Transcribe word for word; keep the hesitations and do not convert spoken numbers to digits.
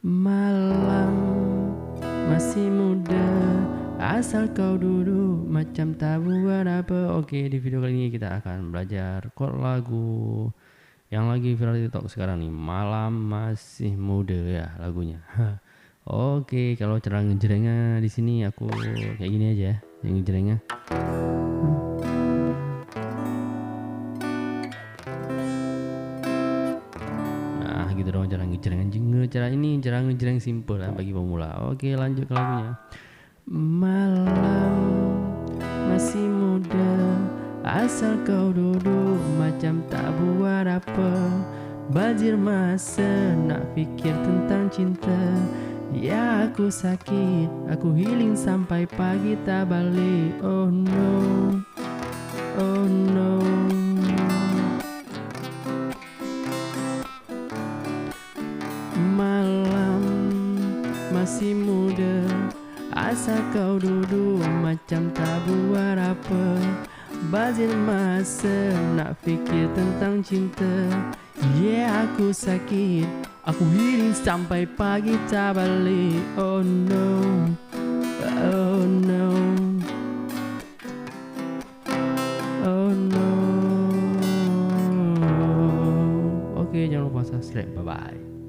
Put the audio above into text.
Malam masih muda, asal kau duduk, macam tak buat apa. Oke, di video kali ini kita akan belajar chord lagu yang lagi viral di TikTok sekarang ni, Malam Masih Muda ya lagunya. Oke, kalau cara ngejrengnya di sini aku kayak gini aja ya, ngejrengnya. Nah, gitu dong cara ngejreng. Jeng-, cara ini, cara ngejreng simple lah bagi pemula. Oke, lanjut ke lagunya. Malam masih muda, asal kau duduk, macam tak buat apa. Bazir masa nak fikir tentang cinta. Ya, aku sakit, aku healing sampai pagi tak balik. Oh no, oh no. Malam masih muda, asal kau duduk, macam tak buat apa. Bazir masa nak fikir tentang cinta. Yeah, aku sakit, aku healing sampai pagi tak balik. Oh no, oh no, oh no. Oke, jangan lupa subscribe. Bye bye.